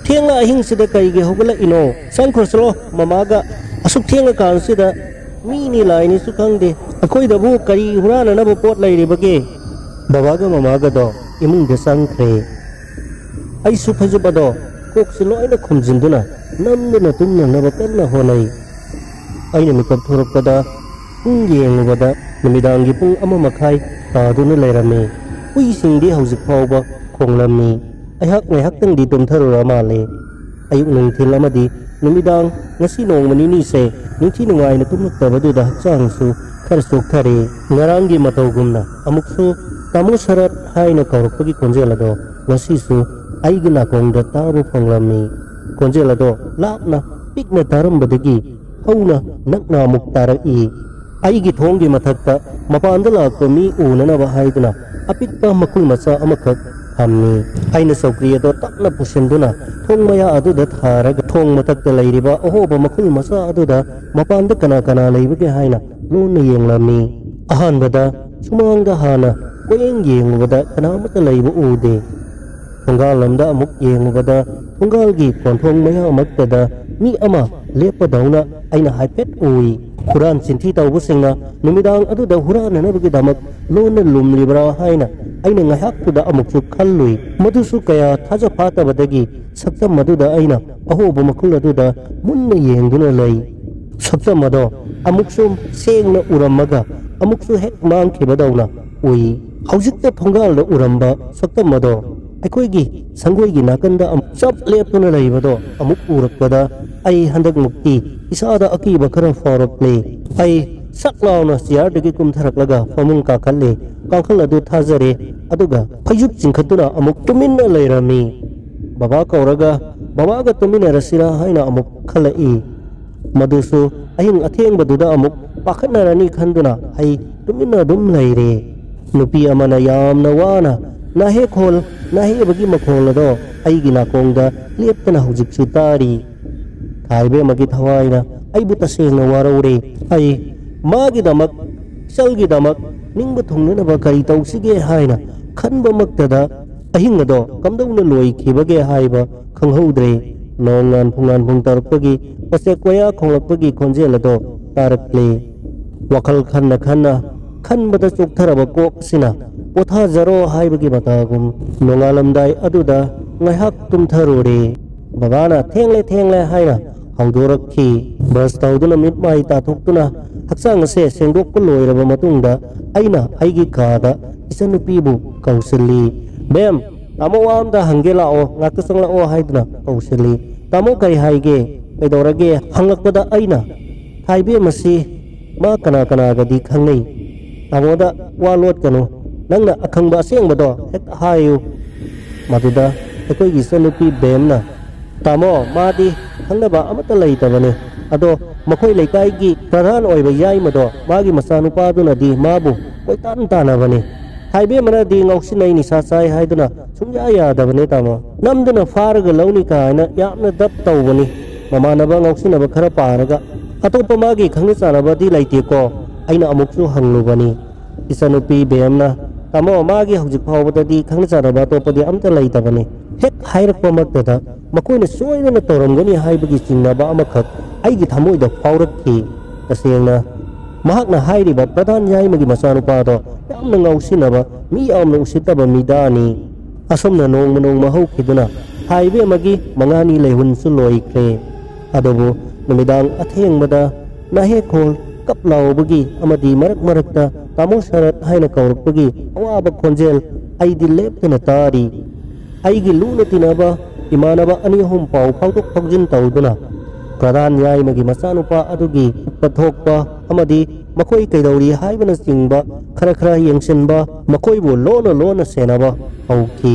ꯊꯦꯡꯂ ꯑꯍꯤꯡꯁꯤꯗ ꯀꯩꯒꯤ ꯍꯧꯒꯠꯂꯛꯏꯅꯣ? ꯆꯪꯈ꯭ꯔꯁꯤꯔꯣ ꯃꯃꯥꯒ? ꯑꯁꯨꯛ ꯊꯦꯡꯉꯀꯥꯟꯁꯤꯗ ꯃꯤꯅꯤ ꯂꯥꯏꯅꯤꯁꯨ ꯈꯪꯗꯦ꯫ ꯑꯩꯈꯣꯏꯗꯕꯨ ꯀꯔꯤ ꯍꯨꯔꯥꯟꯅꯅꯕ ꯄꯣꯠ ꯂꯩꯔꯤꯕꯒꯦ?" ꯕꯕꯥꯒ ꯃꯃꯥꯒꯗꯣ ꯏꯃꯨꯡꯗ ꯆꯪꯈ꯭ꯔꯦ꯫ ꯑꯩꯁꯨ ꯐꯩꯖꯨꯞ ꯑꯗꯣ ꯀꯣꯛꯁꯤ ꯂꯣꯏꯅ ꯈꯨꯝꯖꯤꯟꯗꯨꯅ ꯅꯝꯗꯨꯅ ꯇꯨꯝꯅꯅꯕ ꯀꯟꯅ ꯍꯣꯠꯅꯩ꯫ ꯑꯩꯅ ꯃꯤꯀꯞ ꯊꯣꯔꯛꯄꯗ ꯄꯨꯡ ꯌꯦꯡꯂꯨꯕꯗ ꯅꯨꯃꯤꯗꯥꯡꯒꯤ ꯄꯨꯡ ꯑꯃ ꯃꯈꯥꯏ ꯇꯥꯗꯨꯅ ꯂꯩꯔꯝꯃꯤ꯫ ꯍꯨꯏꯁꯤꯡꯗꯤ ꯍꯧꯖꯤꯛ ꯐꯥꯎꯕ ꯈꯣꯡꯂꯝꯃꯤ꯫ ꯑꯩꯍꯥꯛ ꯉꯥꯏꯍꯥꯛꯇꯪꯗꯤ ꯇꯨꯝꯊꯔꯨꯔ ꯃꯥꯜꯂꯦ꯫ ꯑꯌꯨꯛ ꯅꯨꯡꯊꯤꯜ ꯑꯃꯗꯤ ꯅꯨꯃꯤꯗꯥꯡ ꯉꯁꯤ ꯅꯣꯡꯃ ꯅꯤꯅꯤꯁꯦ ꯅꯤꯡꯊꯤ ꯅꯨꯡꯉꯥꯏꯅ ꯇꯨꯝꯂꯛꯇꯕꯗꯨꯗ ꯍꯛꯆꯥꯡꯁꯨ ꯈꯔ ꯆꯣꯛꯊꯔꯦ꯫ ꯉꯔꯥꯡꯒꯤ ꯃꯇꯧꯒꯨꯝꯅ ꯑꯃꯨꯛꯁꯨ "ꯇꯥꯃꯣ ꯁꯔꯠ" ꯍꯥꯏꯅ ꯀꯧꯔꯛꯄꯒꯤ ꯈꯣꯟꯖꯦꯜ ꯑꯗꯣ ꯉꯁꯤꯁꯨ ꯑꯩꯒꯤ ꯅꯥꯀꯣꯡꯗ ꯇꯥꯕ ꯐꯪꯂꯝꯃꯤ꯫ ꯈꯣꯟꯖꯦꯜ ꯑꯗꯣ ꯂꯥꯞꯅ ꯄꯤꯛꯅ ꯇꯥꯔꯝꯕꯗꯒꯤ ꯍꯧꯅ ꯅꯛꯅ ꯑꯃꯨꯛ ꯇꯥꯔꯛꯏ꯫ ꯑꯩꯒꯤ ꯊꯣꯡꯒꯤ ꯃꯊꯛꯇ ꯃꯄꯥꯟꯗ ꯂꯥꯛꯄ ꯃꯤ ꯎꯅꯅꯕ ꯍꯥꯏꯗꯨꯅ ꯑꯄꯤꯛꯄ ꯃꯈꯨꯜ ꯃꯆꯥ ꯑꯃꯈꯛ ꯊꯝꯃꯤ꯫ ꯑꯩꯅ ꯆꯧꯀ꯭ꯔꯤ ꯑꯗꯣ ꯇꯞꯅ ꯄꯨꯁꯤꯟꯗꯨꯅ ꯊꯣꯡ ꯃꯌꯥ ꯑꯗꯨꯗ ꯊꯥꯔꯒ ꯊꯣꯡ ꯃꯊꯛꯇ ꯂꯩꯔꯤꯕ ꯑꯍꯣꯕ ꯃꯈꯨꯜ ꯃꯆꯥ ꯑꯗꯨꯗ ꯃꯄꯥꯟꯗ ꯀꯅꯥ ꯀꯅꯥ ꯂꯩꯕꯒꯦ ꯍꯥꯏꯅ ꯂꯣꯟꯅ ꯌꯦꯡꯂꯝꯃꯤ꯫ ꯑꯍꯥꯟꯕꯗ ꯁꯨꯃꯥꯡꯗ ꯍꯥꯟꯅ ꯀꯣꯏꯌꯦꯡ ꯌꯦꯡꯂꯨꯕꯗ ꯀꯅꯥꯃꯠꯇ ꯂꯩꯕ ꯎꯗꯦ꯫ ꯊꯣꯡꯒꯥꯜ ꯂꯣꯝꯗ ꯑꯃꯨꯛ ꯌꯦꯡꯂꯨꯕꯗ ꯊꯣꯡꯒꯥꯜꯒꯤ ꯀꯣꯟꯊꯣꯡ ꯃꯌꯥꯃꯛꯇꯗ ꯃꯤ ꯑꯃ ꯂꯦꯞꯄꯗꯧꯅ ꯑꯩꯅ ꯍꯥꯏꯐꯦꯠ ꯎꯏ꯫ ꯍꯨꯔꯥꯟ ꯆꯤꯟꯊꯤ ꯇꯧꯕꯁꯤꯡꯅ ꯅꯨꯃꯤꯗꯥꯡ ꯑꯗꯨꯗ ꯍꯨꯔꯥꯟꯅꯅꯕꯒꯤꯗꯃꯛ ꯂꯣꯟꯅ ꯂꯨꯝꯂꯤꯕ꯭ꯔꯥ ꯍꯥꯏꯅ ꯑꯩꯅ ꯉꯥꯏꯍꯥꯛꯇꯨꯗ ꯑꯃꯨꯛꯁꯨ ꯈꯜꯂꯨꯏ꯫ ꯃꯗꯨꯁꯨ ꯀꯌꯥ ꯊꯥꯖ ꯐꯥꯠꯇꯕꯗꯒꯤ ꯁꯛꯇꯝ ꯑꯗꯨꯗ ꯑꯩꯅ ꯑꯍꯣꯕ ꯃꯈꯨꯜ ꯑꯗꯨꯗ ꯃꯨꯟꯅ ꯌꯦꯡꯗꯨꯅ ꯂꯩ꯫ ꯁꯛꯇꯝ ꯑꯗꯣ ꯑꯃꯨꯛꯁꯨ ꯁꯦꯡꯅ ꯎꯔꯝꯃꯒ ꯑꯃꯨꯛꯁꯨ ꯍꯦꯛ ꯃꯥꯡꯈꯤꯕꯗꯧꯅ ꯎꯏ꯫ ꯍꯧꯖꯤꯛꯇ ꯊꯣꯡꯒꯥꯜꯗ ꯎꯔꯝꯕ ꯁꯛꯇꯝ ꯑꯗꯣ ꯑꯩꯈꯣꯏꯒꯤ ꯁꯪꯒꯣꯏꯒꯤ ꯅꯥꯀꯟꯗ ꯑꯃꯨꯛ ꯆꯞ ꯂꯦꯞꯇꯨꯅ ꯂꯩꯕꯗꯣ ꯑꯃꯨꯛ ꯎꯔꯛꯄꯗ ꯑꯩ ꯍꯟꯗꯛꯃꯨꯛꯇꯤ ꯏꯁꯥꯗ ꯑꯀꯤꯕ ꯈꯔ ꯐꯥꯎꯔꯛꯂꯦ꯫ ꯑꯩ ꯁꯛ ꯂꯥꯎꯅ ꯆꯤꯌꯥꯔꯗꯒꯤ ꯀꯨꯝꯊꯔꯛꯂꯒ ꯐꯃꯨꯡ ꯀꯥꯈꯠꯂꯦ꯫ ꯀꯥꯡꯈꯜ ꯑꯗꯨ ꯊꯥꯖꯔꯦ, ꯑꯗꯨꯒ ꯐꯩꯖꯨꯞ ꯆꯤꯡꯈꯠꯇꯨꯅ ꯑꯃꯨꯛ ꯇꯨꯃꯤꯟꯅ ꯂꯩꯔꯝꯃꯤ꯫ ꯕꯕꯥ ꯀꯧꯔꯒ ꯕꯕꯥꯒ ꯇꯨꯃꯤꯟꯅꯔꯁꯤꯔꯥ ꯍꯥꯏꯅ ꯑꯃꯨꯛ ꯈꯜꯂꯛꯏ꯫ ꯃꯗꯨꯁꯨ ꯑꯍꯤꯡ ꯑꯊꯦꯡꯕꯗꯨꯗ ꯑꯃꯨꯛ ꯄꯥꯈꯠꯅꯔꯅꯤ ꯈꯟꯗꯨꯅ ꯑꯩ ꯇꯨꯃꯤꯟꯅ ꯑꯗꯨꯝ ꯂꯩꯔꯦ꯫ ꯅꯨꯄꯤ ꯑꯃꯅ ꯌꯥꯝꯅ ꯋꯥꯅ "ꯅꯥꯍꯦ ꯈꯣꯜ, ꯅꯥꯍꯦꯕꯒꯤ" ꯃꯈꯣꯜ ꯑꯗꯣ ꯑꯩꯒꯤ ꯅꯥꯀꯣꯡꯗ ꯂꯦꯞꯇꯅ ꯍꯧꯖꯤꯛꯁꯨ ꯇꯥꯔꯤ꯫ ꯊꯥꯏꯕꯦꯝꯃꯒꯤ ꯊꯋꯥꯏꯅ ꯑꯩꯕꯨ ꯇꯁꯦꯡꯅ ꯋꯥꯔꯧꯔꯦ꯫ ꯑꯩ ꯃꯥꯒꯤꯗꯃꯛ, ꯏꯆꯜꯒꯤꯗꯃꯛ ꯅꯤꯡꯕ ꯊꯨꯡꯅꯅꯕ ꯀꯔꯤ ꯇꯧꯁꯤꯒꯦ ꯍꯥꯏꯅ ꯈꯟꯕꯃꯛꯇꯗ ꯑꯍꯤꯡ ꯑꯗꯣ ꯀꯝꯗꯧꯅ ꯂꯣꯏꯈꯤꯕꯒꯦ ꯍꯥꯏꯕ ꯈꯪꯍꯧꯗ꯭ꯔꯦ꯫ ꯅꯣꯡ ꯉꯥꯟꯐꯨ ꯉꯥꯟꯐꯨ ꯇꯧꯔꯛꯄꯒꯤ, ꯎꯆꯦꯛ ꯋꯥꯌꯥ ꯈꯣꯡꯂꯛꯄꯒꯤ ꯈꯣꯟꯖꯦꯜ ꯑꯗꯣ ꯇꯥꯔꯛꯂꯦ꯫ ꯋꯥꯈꯜ ꯈꯟꯅ ꯈꯟꯅ ꯈꯟꯕꯗ ꯆꯣꯛꯊꯔꯕ ꯀꯣꯛ ꯑꯁꯤꯅ "ꯄꯣꯊꯥꯖꯔꯣ" ꯍꯥꯏꯕꯒꯤ ꯃꯇꯥꯒꯨꯝ ꯅꯣꯡꯉꯥꯜꯂꯝꯗꯥꯏ ꯑꯗꯨꯗ ꯉꯥꯏꯍꯥꯛ ꯇꯨꯝꯊꯔꯨꯔꯦ꯫ ꯕꯕꯥꯅ "ꯊꯦꯡꯂꯦ, ꯊꯦꯡꯂꯦ" ꯍꯥꯏꯅ ꯍꯧꯗꯣꯔꯛꯈꯤ꯫ ꯕ꯭ꯔꯁ ꯇꯧꯗꯨꯅ ꯃꯤꯠ ꯃꯥꯏ ꯇꯥꯊꯣꯛꯇꯨꯅ ꯍꯛꯆꯥꯡ ꯑꯁꯦ ꯁꯦꯡꯗꯣꯛꯄ ꯂꯣꯏꯔꯕ ꯃꯇꯨꯡꯗ ꯑꯩꯅ ꯑꯩꯒꯤ ꯀꯥꯗ ꯏꯆꯟꯅꯨꯄꯤꯕꯨ ꯀꯧꯁꯤꯜꯂꯤ꯫ "ꯕꯦꯝ, ꯇꯥꯃꯣ ꯋꯥ ꯑꯝꯇ ꯍꯪꯒꯦ ꯂꯥꯛꯑꯣ, ꯉꯥꯛꯇ ꯆꯪꯂꯛꯑꯣ" ꯍꯥꯏꯗꯨꯅ ꯀꯧꯁꯤꯜꯂꯤ꯫ "ꯇꯥꯃꯣ ꯀꯔꯤ ꯍꯥꯏꯒꯦ? ꯀꯩꯗꯧꯔꯒꯦ?" ꯍꯪꯂꯛꯄꯗ ꯑꯩꯅ "ꯊꯥꯏꯕꯦꯝ ꯑꯁꯤ ꯃꯥ ꯀꯅꯥ ꯀꯅꯥꯒꯗꯤ ꯈꯪꯅꯩ? ꯇꯥꯃꯣꯗ ꯋꯥ ꯂꯣꯠꯀꯅꯨ, ꯅꯪꯅ ꯑꯈꯪꯕ ꯑꯁꯦꯡꯕꯗꯣ ꯍꯦꯛꯇ ꯍꯥꯏꯌꯨ"꯫ ꯃꯗꯨꯗ ꯑꯩꯈꯣꯏꯒꯤ ꯏꯆꯟꯅꯨꯄꯤ ꯕꯦꯝꯅ "ꯇꯥꯃꯣ, ꯃꯥꯗꯤ ꯈꯪꯅꯕ ꯑꯃꯠꯇ ꯂꯩꯇꯕꯅꯤ꯫ ꯑꯗꯣ ꯃꯈꯣꯏ ꯂꯩꯀꯥꯏꯒꯤ ꯄ꯭ꯔꯙꯥꯟ ꯑꯣꯏꯕ ꯌꯥꯏꯃꯗꯣ, ꯃꯥꯒꯤ ꯃꯆꯥꯅꯨꯄꯥꯗꯨꯅꯗꯤ ꯃꯥꯕꯨ ꯀꯣꯏꯇꯥꯟ ꯇꯥꯟꯅꯕꯅꯤ꯫ ꯊꯥꯏꯕꯦꯝꯃꯅꯗꯤ ꯉꯥꯎꯁꯤꯟꯅꯩ, ꯅꯤꯁꯥ ꯆꯥꯏ ꯍꯥꯏꯗꯨꯅ ꯁꯨꯡꯌꯥ ꯌꯥꯗꯕꯅꯤ ꯇꯥꯃꯣ꯫ ꯅꯝꯗꯨꯅ ꯐꯥꯔꯒ ꯂꯧꯅꯤ ꯀꯥꯏꯅ ꯌꯥꯝꯅ ꯗꯞ ꯇꯧꯕꯅꯤ꯫ ꯃꯃꯥꯟꯅꯕ ꯉꯥꯎꯁꯤꯟꯅꯕ ꯈꯔ ꯄꯥꯔꯒ ꯑꯇꯣꯞꯄ ꯃꯥꯒꯤ ꯈꯪꯅ ꯆꯥꯟꯅꯕꯗꯤ ꯂꯩꯇꯦꯀꯣ?" ꯑꯩꯅ ꯑꯃꯨꯛꯁꯨ ꯍꯪꯂꯨꯕꯅꯤ꯫ ꯏꯆꯟꯅꯨꯄꯤ ꯕꯦꯝꯅ "ꯇꯥꯃꯣ, ꯃꯥꯒꯤ ꯍꯧꯖꯤꯛ ꯐꯥꯎꯕꯗꯗꯤ ꯈꯪꯅ ꯆꯥꯟꯅꯕ ꯑꯇꯣꯞꯄꯗꯤ ꯑꯝꯇ ꯂꯩꯇꯕꯅꯤ"꯫ ꯍꯦꯛ ꯍꯥꯏꯔꯛꯄꯃꯛꯇꯗ ꯃꯈꯣꯏꯅ ꯁꯣꯏꯗꯅ ꯇꯧꯔꯝꯒꯅꯤ ꯍꯥꯏꯕꯒꯤ ꯆꯤꯡꯅꯕ ꯑꯃꯈꯛ ꯑꯩꯒꯤ ꯊꯃꯣꯏꯗ ꯐꯥꯎꯔꯛꯈꯤ꯫ ꯇꯁꯦꯡꯅ ꯃꯍꯥꯛꯅ ꯍꯥꯏꯔꯤꯕ ꯄ꯭ꯔꯙꯥꯟ ꯌꯥꯏꯃꯒꯤ ꯃꯆꯥꯅꯨꯄꯥꯗꯣ ꯌꯥꯝꯅ ꯉꯥꯎꯁꯤꯟꯅꯕ, ꯃꯤ ꯌꯥꯝꯅ ꯎꯁꯤꯠꯇꯕ ꯃꯤꯗꯥꯅꯤ꯫ ꯑꯁꯨꯝꯅ ꯅꯣꯡꯃ ꯅꯣꯡꯃ ꯍꯧꯈꯤꯗꯨꯅ ꯊꯥꯏꯕꯦꯝꯃꯒꯤ ꯃꯉꯥꯅꯤ ꯂꯩꯍꯨꯟꯁꯨ ꯂꯣꯏꯈ꯭ꯔꯦ꯫ ꯑꯗꯨꯕꯨ ꯅꯨꯃꯤꯗꯥꯡ ꯑꯊꯦꯡꯕꯗ ꯅꯥꯍꯦꯛꯈꯣꯜ ꯀꯞ ꯂꯥꯎꯕꯒꯤ ꯑꯃꯗꯤ ꯃꯔꯛ ꯃꯔꯛꯇ "ꯇꯥꯃꯣ ꯁꯔꯠ" ꯍꯥꯏꯅ ꯀꯧꯔꯛꯄꯒꯤ ꯑꯋꯥꯕ ꯈꯣꯟꯖꯦꯜ ꯑꯩꯗꯤ ꯂꯦꯞꯇꯅ ꯇꯥꯔꯤ꯫ ꯑꯩꯒꯤ ꯂꯨꯅ ꯇꯤꯟꯅꯕ ꯏꯃꯥꯟꯅꯕ ꯑꯅꯤ ꯑꯍꯨꯝ ꯄꯥꯎ ꯐꯥꯎꯗꯣꯛ ꯐꯥꯎꯖꯤꯟ ꯇꯧꯗꯨꯅ ꯄ꯭ꯔꯙꯥꯟ ꯌꯥꯏꯃꯒꯤ ꯃꯆꯥꯅꯨꯄꯥ ꯑꯗꯨꯒꯤ ꯎꯠꯄ ꯊꯣꯛꯄ ꯑꯃꯗꯤ ꯃꯈꯣꯏ ꯀꯩꯗꯧꯔꯤ ꯍꯥꯏꯕꯅꯆꯤꯡꯕ ꯈꯔ ꯈꯔ ꯌꯦꯡꯁꯤꯟꯕ, ꯃꯈꯣꯏꯕꯨ ꯂꯣꯟꯅ ꯂꯣꯟꯅ ꯁꯦꯟꯅꯕ ꯍꯧꯈꯤ꯫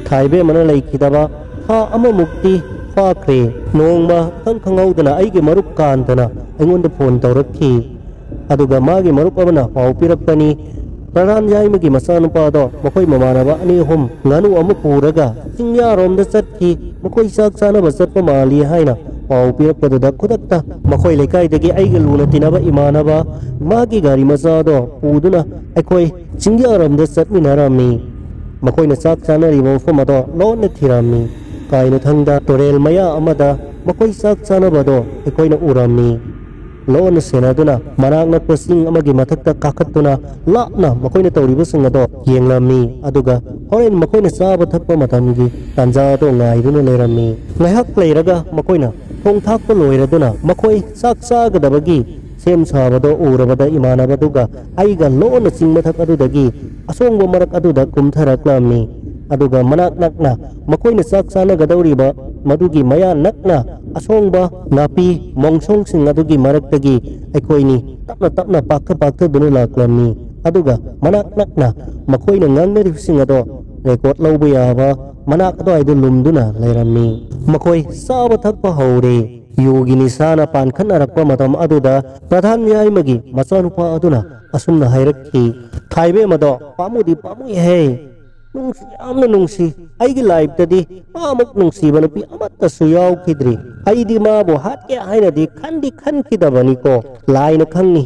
ꯊꯥꯏꯕꯦꯝꯃꯅ ꯂꯩꯈꯤꯗꯕ ꯊꯥ ꯑꯃꯃꯨꯛꯇꯤ ꯐꯥꯈ꯭ꯔꯦ꯫ ꯅꯣꯡꯃ ꯏꯈꯪ ꯈꯪꯍꯧꯗꯅ ꯑꯩꯒꯤ ꯃꯔꯨꯞ ꯀꯥꯟꯇꯅ ꯑꯩꯉꯣꯟꯗ ꯐꯣꯟ ꯇꯧꯔꯛꯈꯤ꯫ ꯑꯗꯨꯒ ꯃꯥꯒꯤ ꯃꯔꯨꯞ ꯑꯃꯅ ꯄꯥꯎ ꯄꯤꯔꯛꯄꯅꯤ, ꯄ꯭ꯔꯙꯥꯟ ꯌꯥꯏꯃꯒꯤ ꯃꯆꯥꯅꯨꯄꯥꯗꯣ ꯃꯈꯣꯏ ꯃꯃꯥꯟꯅꯕ ꯑꯅꯤ ꯑꯍꯨꯝ ꯉꯥꯅꯨ ꯑꯃ ꯄꯨꯔꯒ ꯆꯤꯡꯌꯥꯔꯣꯝꯗ ꯆꯠꯈꯤ, ꯃꯈꯣꯏ ꯆꯥꯛ ꯆꯥꯅꯕ ꯆꯠꯄ ꯃꯥꯜꯂꯤ ꯍꯥꯏꯅ ꯄꯥꯎ ꯄꯤꯔꯛꯄꯗꯨꯗ ꯈꯨꯗꯛꯇ ꯃꯈꯣꯏ ꯂꯩꯀꯥꯏꯗꯒꯤ ꯑꯩꯒ ꯂꯨꯅ ꯇꯤꯟꯅꯕ ꯏꯃꯥꯟꯅꯕ ꯃꯥꯒꯤ ꯒꯥꯔꯤ ꯃꯆꯥꯗꯣ ꯄꯨꯗꯨꯅ ꯑꯩꯈꯣꯏ ꯆꯤꯡꯌꯥꯔꯣꯝꯗ ꯆꯠꯃꯤꯟꯅꯔꯝꯃꯤ꯫ ꯃꯈꯣꯏꯅ ꯆꯥꯛ ꯆꯥꯅꯔꯤꯕ ꯃꯐꯝ ꯑꯗꯣ ꯂꯣꯟꯅ ꯊꯤꯔꯝꯃꯤ꯫ ꯀꯥꯏꯅꯨꯊꯪꯗ ꯇꯨꯔꯦꯜ ꯃꯌꯥ ꯑꯃꯗ ꯃꯈꯣꯏ ꯆꯥꯛ ꯆꯥꯅꯕꯗꯣ ꯑꯩꯈꯣꯏꯅ ꯎꯔꯝꯃꯤ꯫ ꯂꯣꯟꯅ ꯁꯦꯟꯅꯗꯨꯅ ꯃꯅꯥꯛ ꯅꯛꯄ ꯆꯤꯡ ꯑꯃꯒꯤ ꯃꯊꯛꯇ ꯀꯥꯈꯠꯇꯨꯅ ꯂꯥꯞꯅ ꯃꯈꯣꯏꯅ ꯇꯧꯔꯤꯕꯁꯤꯡ ꯑꯗꯣ ꯌꯦꯡꯂꯝꯃꯤ꯫ ꯑꯗꯨꯒ ꯍꯣꯔꯦꯟ ꯃꯈꯣꯏꯅ ꯆꯥꯕ ꯊꯛꯄ ꯃꯇꯝꯒꯤ ꯇꯥꯟꯖꯥ ꯑꯗꯣ ꯉꯥꯏꯗꯨꯅ ꯂꯩꯔꯝꯃꯤ꯫ ꯉꯥꯏꯍꯥꯛ ꯂꯩꯔꯒ ꯃꯈꯣꯏꯅ ꯊꯣꯡ ꯊꯥꯛꯄ ꯂꯣꯏꯔꯗꯨꯅ ꯃꯈꯣꯏ ꯆꯥꯛ ꯆꯥꯒꯗꯕꯒꯤ ꯁꯦꯝ ꯁꯥꯕꯗꯣ ꯎꯔꯕꯗ ꯏꯃꯥꯟꯅꯕꯗꯨꯒ ꯑꯩꯒ ꯂꯣꯟꯅ ꯆꯤꯡ ꯃꯊꯛ ꯑꯗꯨꯗꯒꯤ ꯑꯁꯣꯡꯕ ꯃꯔꯛ ꯑꯗꯨꯗ ꯀꯨꯝꯊꯔꯛꯂꯝꯃꯤ꯫ ꯑꯗꯨꯒ ꯃꯅꯥꯛ ꯅꯛꯅ ꯃꯈꯣꯏꯅ ꯆꯥꯛ ꯆꯥꯅꯒꯗꯧꯔꯤꯕ ꯃꯗꯨꯒꯤ ꯃꯌꯥ ꯅꯛꯅ ꯑꯁꯣꯡꯕ ꯅꯥꯄꯤ ꯃꯣꯡꯁꯣꯡꯁꯤꯡ ꯑꯗꯨꯒꯤ ꯃꯔꯛꯇꯒꯤ ꯑꯩꯈꯣꯏꯅꯤ ꯇꯞꯅ ꯇꯞꯅ ꯄꯥꯛꯊ ꯄꯥꯛꯊꯗꯨꯅ ꯂꯥꯛꯂꯝꯃꯤ꯫ ꯑꯗꯨꯒ ꯃꯅꯥꯛ ꯅꯛꯅ ꯃꯈꯣꯏꯅ ꯉꯥꯡꯅꯔꯤꯕꯁꯤꯡ ꯑꯗꯣ ꯔꯦꯀꯣꯔꯠ ꯂꯧꯕ ꯌꯥꯕ ꯃꯅꯥꯛ ꯑꯗꯨꯋꯥꯏꯗ ꯂꯨꯝꯗꯨꯅ ꯂꯩꯔꯝꯃꯤ꯫ ꯃꯈꯣꯏ ꯆꯥꯕ ꯊꯛꯄ ꯍꯧꯔꯦ꯫ ꯌꯨꯒꯤ ꯅꯤꯁꯥꯅ ꯄꯥꯟꯈꯠꯅꯔꯛꯄ ꯃꯇꯝ ꯑꯗꯨꯗ ꯄ꯭ꯔꯙꯥꯟ ꯌꯥꯏꯃꯒꯤ ꯃꯆꯥꯅꯨꯄꯥ ꯑꯗꯨꯅ ꯑꯁꯨꯝꯅ ꯍꯥꯏꯔꯛꯈꯤ, "ꯊꯥꯏꯕꯦꯝ ꯑꯗꯣ ꯄꯥꯝꯃꯨꯗꯤ ꯄꯥꯝꯃꯨꯏꯍꯦ꯫ ꯅꯨꯡꯁꯤ, ꯌꯥꯝꯅ ꯅꯨꯡꯁꯤ꯫ ꯑꯩꯒꯤ ꯂꯥꯏꯐꯇꯗꯤ ꯃꯥꯃꯨꯛ ꯅꯨꯡꯁꯤꯕ ꯅꯨꯄꯤ ꯑꯃꯠꯇꯁꯨ ꯌꯥꯎꯈꯤꯗ꯭ꯔꯤ꯫ ꯑꯩꯗꯤ ꯃꯥꯕꯨ ꯍꯥꯠꯀꯦ ꯍꯥꯏꯅꯗꯤ ꯈꯟꯗꯤ ꯈꯟꯈꯤꯗꯕꯅꯤꯀꯣ꯫ ꯂꯥꯏꯅ ꯈꯪꯅꯤ꯫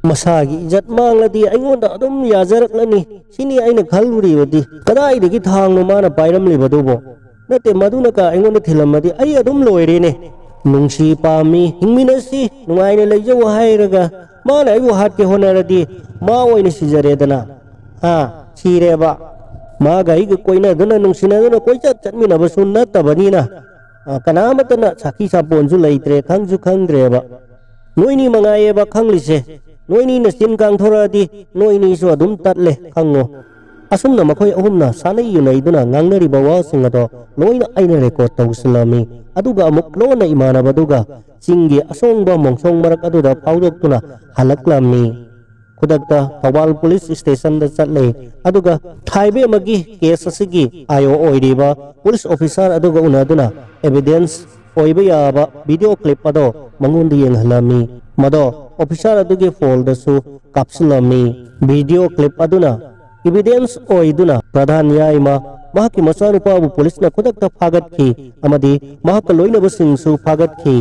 ꯃꯁꯥꯒꯤ ꯏꯖꯠ ꯃꯥꯡꯂꯗꯤ ꯑꯩꯉꯣꯟꯗ ꯑꯗꯨꯝ ꯌꯥꯖꯔꯛꯂꯅꯤ꯫ ꯁꯤꯅꯤ ꯑꯩꯅ ꯈꯜꯂꯨꯔꯤꯕꯗꯤ꯫ ꯀꯗꯥꯏꯗꯒꯤ ꯊꯥꯡꯅꯣ ꯃꯥꯅ ꯄꯥꯏꯔꯝꯂꯤꯕꯗꯨꯕꯣ? ꯅꯠꯇꯦ, ꯃꯗꯨꯅ ꯀꯥ ꯑꯩꯉꯣꯟꯗ ꯊꯤꯜꯂꯝꯃꯗꯤ ꯑꯩ ꯑꯗꯨꯝ ꯂꯣꯏꯔꯦꯅꯦ꯫ ꯅꯨꯡꯁꯤ ꯄꯥꯝꯃꯤ, ꯍꯤꯡꯃꯤꯟꯅꯁꯤ, ꯅꯨꯡꯉꯥꯏꯅ ꯂꯩꯖꯧ ꯍꯥꯏꯔꯒ ꯃꯥꯅ ꯑꯩꯕꯨ ꯍꯥꯠꯀꯦ ꯍꯣꯠꯅꯔꯗꯤ ꯃꯥ ꯑꯣꯏꯅ ꯁꯤꯖꯔꯦꯗꯅ꯫ ꯑꯥ, ꯁꯤꯔꯦꯕ꯫ ꯃꯥꯒ ꯑꯩꯒ ꯀꯣꯏꯅꯗꯨꯅ ꯅꯨꯡꯁꯤꯅꯗꯨꯅ ꯀꯣꯏꯆꯠ ꯆꯠꯃꯤꯟꯅꯕꯁꯨ ꯅꯠꯇꯕꯅꯤꯅ, ꯑ, ꯀꯅꯥꯃꯠꯇꯅ ꯁꯥꯈꯤ ꯁꯥꯄꯣꯟꯁꯨ ꯂꯩꯇ꯭ꯔꯦ, ꯈꯪꯁꯨ ꯈꯪꯗ꯭ꯔꯦꯕ꯫ ꯅꯣꯏꯅꯤ ꯃꯉꯥꯏꯌꯦꯕ ꯈꯪꯂꯤꯁꯦ꯫ ꯅꯣꯏꯅꯤꯅ ꯆꯤꯟ ꯀꯥꯡꯊꯣꯔꯛꯑꯗꯤ ꯅꯣꯏꯅꯤꯁꯨ ꯑꯗꯨꯝ ꯇꯠꯂꯦ, ꯈꯪꯉꯣ꯫ ꯑꯁꯨꯝꯅ ꯃꯈꯣꯏ ꯑꯍꯨꯝꯅ ꯁꯥꯟꯅꯩ ꯌꯨꯅꯩꯗꯨꯅ ꯉꯥꯡꯅꯔꯤꯕ ꯋꯥꯁꯤꯡ ꯑꯗꯣ ꯂꯣꯏꯅ ꯑꯩꯅ ꯔꯦꯀꯣꯔꯗ ꯇꯧꯁꯤꯜꯂꯝꯃꯤ꯫ ꯑꯗꯨꯒ ꯑꯃꯨꯛ ꯂꯣꯟꯅ ꯏꯃꯥꯟꯅꯕꯗꯨꯒ ꯆꯤꯡꯒꯤ ꯑꯁꯣꯡꯕ ꯃꯣꯡꯁꯣꯡ ꯃꯔꯛ ꯑꯗꯨꯗ ꯐꯥꯎꯗꯣꯛꯇꯨꯅ ꯍꯜꯂꯛꯂꯝꯃꯤ꯫ ꯈꯨꯗꯛꯇ ꯊꯧꯕꯥꯜ ꯄꯨꯂꯤꯁ ꯁ꯭ꯇꯦꯁꯟꯗ ꯆꯠꯂꯦ꯫ ꯑꯗꯨꯒ ꯊꯥꯏꯕꯦꯝꯃꯒꯤ ꯀꯦꯁ ꯑꯁꯤꯒꯤ ꯑꯥꯏ ꯑꯣ ꯑꯣꯏꯔꯤꯕ ꯄꯨꯂꯤꯁ ꯑꯣꯐꯤꯁꯥꯔ ꯑꯗꯨꯒ ꯎꯅꯗꯨꯅ ꯑꯦꯚꯤꯗꯦꯟꯁ ꯑꯣꯏꯕ ꯌꯥꯕ ꯚꯤꯗꯤꯑꯣ ꯀ꯭ꯂꯤꯞ ꯑꯗꯣ ꯃꯉꯣꯟꯗ ꯌꯦꯡꯍꯜꯂꯝꯃꯤ꯫ ꯃꯗꯣ ꯑꯣꯐꯤꯁꯥꯔ ꯑꯗꯨꯒꯤ ꯐꯣꯟꯗꯁꯨ ꯀꯥꯞꯁꯤꯜꯂꯝꯃꯤ꯫ ꯚꯤꯗꯤꯑꯣ ꯀ꯭ꯂꯤꯞ ꯑꯗꯨꯅ ꯏꯚꯤꯗꯦꯟꯁ ꯑꯣꯏꯗꯨꯅ ꯄ꯭ꯔꯙꯥꯟ ꯌꯥꯏꯃ ꯃꯍꯥꯛꯀꯤ ꯃꯆꯥꯅꯨꯄꯥꯕꯨ ꯄꯨꯂꯤꯁꯅ ꯈꯨꯗꯛꯇ ꯐꯥꯒꯠꯈꯤ ꯑꯃꯗꯤ ꯃꯍꯥꯛꯀ ꯂꯣꯏꯅꯕꯁꯤꯡꯁꯨ ꯐꯥꯒꯠꯈꯤ꯫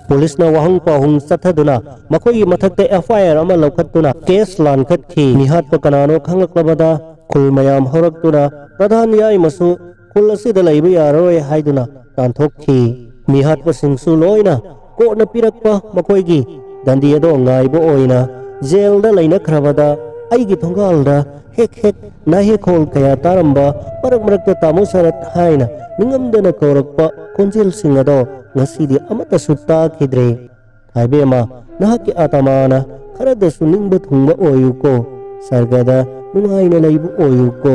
ꯄꯨꯂꯤꯁꯅ ꯋꯥꯍꯪ ꯄꯥꯎꯍꯪ ꯆꯠꯊꯗꯨꯅ ꯃꯈꯣꯏꯒꯤ ꯃꯊꯛꯇ ꯑꯦꯐ ꯑꯥꯏ ꯑꯥꯔ ꯑꯃ ꯂꯧꯈꯠꯇꯨꯅ ꯀꯦꯁ ꯂꯥꯟꯈꯠꯈꯤ꯫ ꯃꯤꯍꯥꯠꯄ ꯀꯅꯥꯅꯣ ꯈꯪꯂꯛꯂꯕꯗ ꯈꯨꯜ ꯃꯌꯥꯝ ꯍꯧꯔꯛꯇꯨꯅ ꯄ꯭ꯔꯙꯥꯟ ꯌꯥꯏꯃꯁꯨ ꯈꯨꯜ ꯑꯁꯤꯗ ꯂꯩꯕ ꯌꯥꯔꯔꯣꯏ ꯍꯥꯏꯗꯨꯅ ꯇꯥꯟꯊꯣꯛꯈꯤ꯫ ꯃꯤꯍꯥꯠꯄꯁꯤꯡꯁꯨ ꯂꯣꯏꯅ ꯀꯣꯔꯠꯅ ꯄꯤꯔꯛꯄ ꯃꯈꯣꯏꯒꯤ ꯗꯟꯗꯤ ꯑꯗꯣ ꯉꯥꯏꯕ ꯑꯣꯏꯅ ꯖꯦꯜꯗ ꯂꯩꯅꯈ꯭ꯔꯕꯗ ꯑꯩꯒꯤ ꯊꯣꯡꯒꯥꯜꯗ ꯍꯦꯛ ꯍꯦꯛ ꯅꯥꯍꯦꯛꯈꯣꯜ ꯀꯌꯥ ꯇꯥꯔꯝꯕ, ꯃꯔꯛ ꯃꯔꯛꯇ "ꯇꯥꯃꯣ ꯁꯔꯠ" ꯍꯥꯏꯅ ꯅꯤꯡꯉꯝꯗꯅ ꯀꯧꯔꯛꯄ ꯈꯣꯟꯖꯦꯜꯁꯤꯡ ꯑꯗꯣ ꯉꯁꯤꯗꯤ ꯑꯃꯠꯇꯁꯨ ꯇꯥꯈꯤꯗ꯭ꯔꯦ꯫ ꯊꯥꯏꯕꯦꯝꯃ, ꯅꯍꯥꯛꯀꯤ ꯑꯥꯇꯃꯥꯅ ꯈꯔꯗꯁꯨ ꯅꯤꯡꯕ ꯊꯨꯡꯕ ꯑꯣꯏꯌꯨꯀꯣ꯫ ꯁꯔꯒꯗ ꯅꯨꯡꯉꯥꯏꯅ ꯂꯩꯕ ꯑꯣꯏꯌꯨꯀꯣ꯫